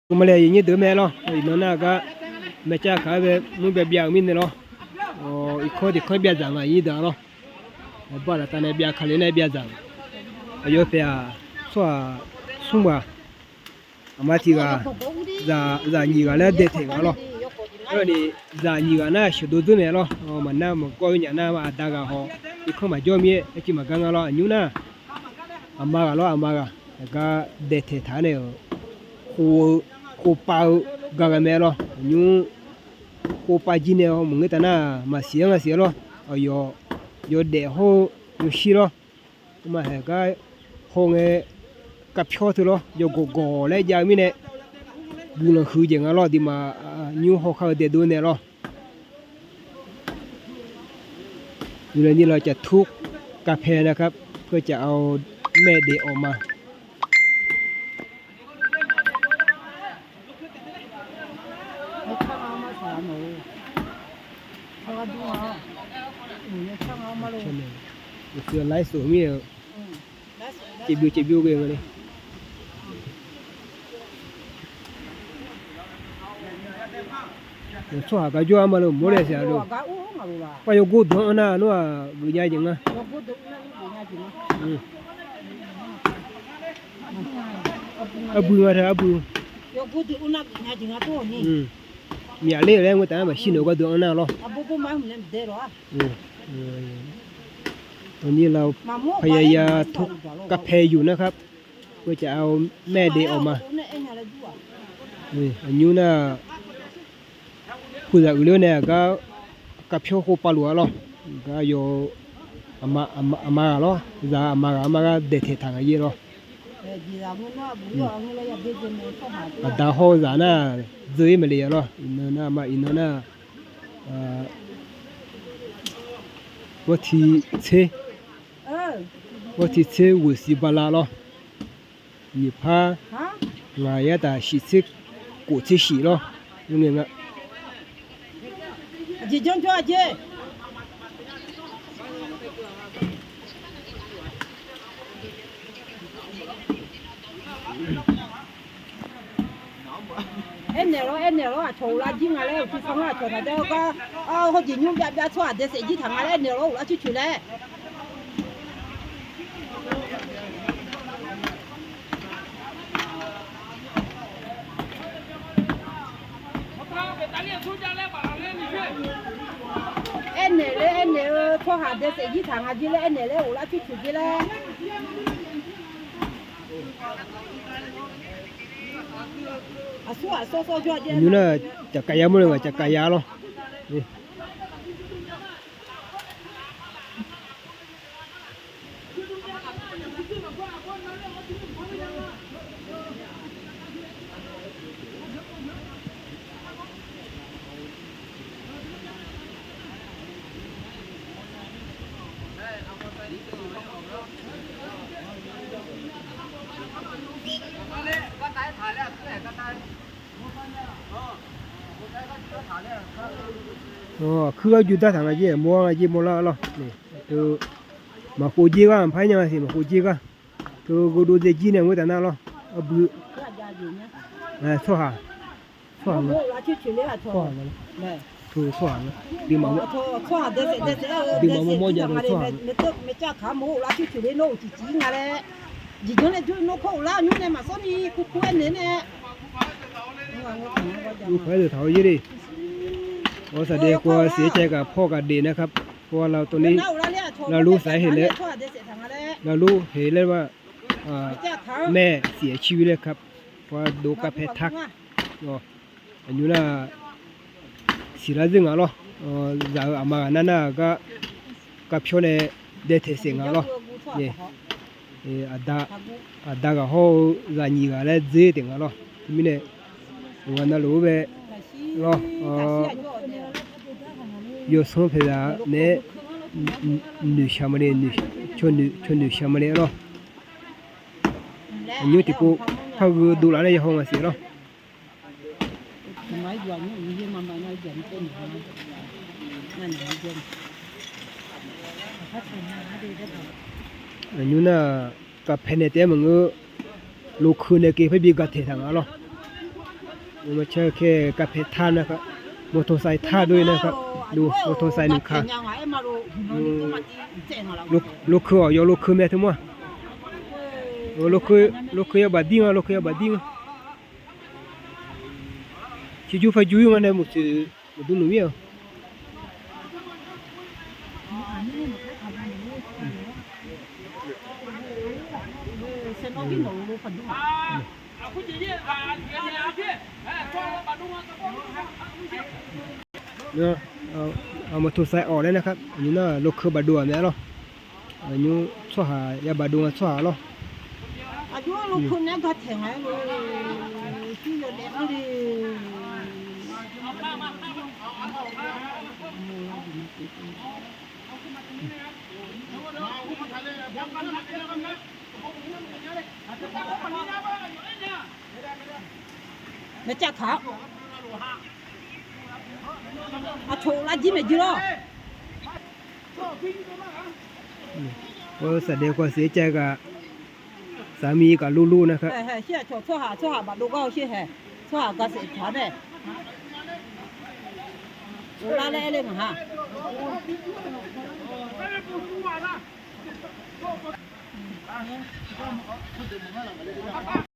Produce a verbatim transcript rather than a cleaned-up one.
Aqmar le aqyuif nyir deuq-eu mae lawr, iqnan nar-aq gar, maeqcav kaq-aer bae mr byav byav-euq mirnae lawr, irkanr tiqkanr byav dzaq nga nyir deuq-a lawr. Aqbar laftav nae byav kale nae byav dzaq-euq, aqyawf paeq-aq, tsawrhaq smr ghaq, aqma tiq ghaq, zaq nyiq ghaq laer daeq taeq nga lawr. Aerni zaq nyiq ghaq nar sheuqdov dzeur naeq lawr, maqnar maqgawr-eu nya nar aqda ghaq haw irkanr maqjawr mir-aer aerciv maqgar nga lawr. Aqnymr nar aqma ghaq lawr, aqma ghaq aqgar daeq taeq taq-aer nae-euq khof-eu, khof pav-eu gaq ghae mae lawr. Aqnymr khof pav jir nae maqngeur taf nar maqsiq-anr nga siq-aer lawr. Aqyawf yawdaef hawr-eu yawshir lawr. Maqhaeq gar haw ngae, kavpyawr teu lawr yawgawq gawq laer jav-eu mirnae guiqlanq huiq jeq nga lawr. Aqduimaf nymr hawkar-eu daedov nae lawr. อยู่ในนี้เราจะทุบกาแฟนะครับ เพื่อจะเอาแม่เดย์ออกมา Uqshoe laer soq mir-eu, caevbyov caevbyov ghae nga le. Tsawrhaq gar jawr-ar ma le mawr nae siq-a lo. Par yawgor deuq-anr nar nawr-aq geufnya jeq nga. Arbui nga teu arbui. Myaqler-eu laer ngeur taf-aer maqshir noeq gardeuq-anr nar lawr. ตอนนี้เราพยายามทุบกาแฟอยู่นะครับ เพื่อจะเอาแม่เดย์ออกมา Aqnymr nar, heuzaq uiqler-awr nae aqgar kavpyawr khof pavluf-a lawr. Gar yawf-eu aqma ghaq lawr, zaq aqma ghaq armar gar daeq taeq taq nga ir lawr. Aqda hawr-eu zaq nar dzeur-ir maqle-a lawr. Iqnan nar ma, iqnan nar, ghawrtiq tser, ghawrtiq tser ghoeqsiq bala lawr. Nyiq par ngaq yar taf shif tser khof tser shif lawr. Ngar Aernaeq lawr, aernaeq lawr, aqcawq uqlar jir nga laer, uqtaf sanr-anr aqcawq taq jav-eu gar, hawjeq nymr byav byav tsawrhaq dae saef jir taq nga laer aernaeq lawr, uqlar coer coer laer. Aernaeq laer, aernaeq-eu tsawrhaq dae saef jir taq nga jir laer, aernaeq laer uqlar coer coer jir laer. Aqsur aqsawr sawr jawr-a jir. Nymr nar caqkaq ya mawr le ngaq caqkaq ya lawr. Aqkuir gharduq dartaq nga jir, mawr nga jir mawrlar lawr. Maqkhov jir gar maqpar nya siq, maqkhov jir gar. Teu ghovdov dzae jir nae ngeur taf nar lawr. Arbui, tsawrhaq, tsawrhaq nga, tsawrhaq nga, dima mawr mawr jav-eu tsawrhaq nga. Jeqjanr nae jawr-eu nawr khoer uqlar nymr nae maqsawr ni kur kur aernaeq nae. Uvpaq-aer deuq taq-awr yaer le. Awr saqdae khoer siqaer cae gaq pawr gaq deq nae kar. Khoer-a lar tov ni, lavlur saq-aer heq laer, lavlur heq laer-a, maer siq-aer cir-ir laer kar. Khoer-a dov kar paer tar. Aqnymr nar siqlar zeur nga lawr. Zaq-euq aqma ghaq nar nar-aq gar, kavpyawr nae dae taeq saef nga lawr. Aqda ghaq hawr-eu zaq nyiq ghaq laer dzer taef nga lawr. Teumirnae, uqghaq navluf-anr bae lawr, yawsanr paeqzaq naeq-aer noeqshaq male, caw noeqshaq male lawr. Aqnymr tiqpov par gheu dovlaf nae yahaw nga siq lawr. Aqnymr nar-aq, kavpae nae taef-aer maqngeur, lokeu nae kae par bi gaq taeq taq nga lawr. Maqcaer kae, กาแฟ tar nar kar, มอเตอร์ไซค์ tar dov-ir nar kar, ดู มอเตอร์ไซค์ หนึ่งคัน. Lokeu-awq, yawlokeu mae teu mawr-aq. Lokeu yawbaf dir nga, lokeu yawbaf dir nga. Ciqjur paq jur-ir nga nae maqtsoeq maqdur nmq mir-aq. Aqmawq มอเตอร์ไซค์ awq laer nar kar, aqnymr nar lokeu bafdov-aq mae-a lawr. Aqnymr tsawrhaq yabafdov nga tsawrhaq lawr. Aqjox-aer lokeu nae-aer gataeq nga-aer lo, yawdaef-anr le. Maeqcav taq-awr, aqcawq lavjir maeqjir lawr. Saqdaev kawv siq-aer caev ghaq, saqmiq ghaq lurlur nar kar. Shir-aq cawq tsawrhaq tsawrhaq bafdov gar-eu shir hae. Tsawrhaq gaqsaef taq-awr nae, lar laer aer le ngaq ha.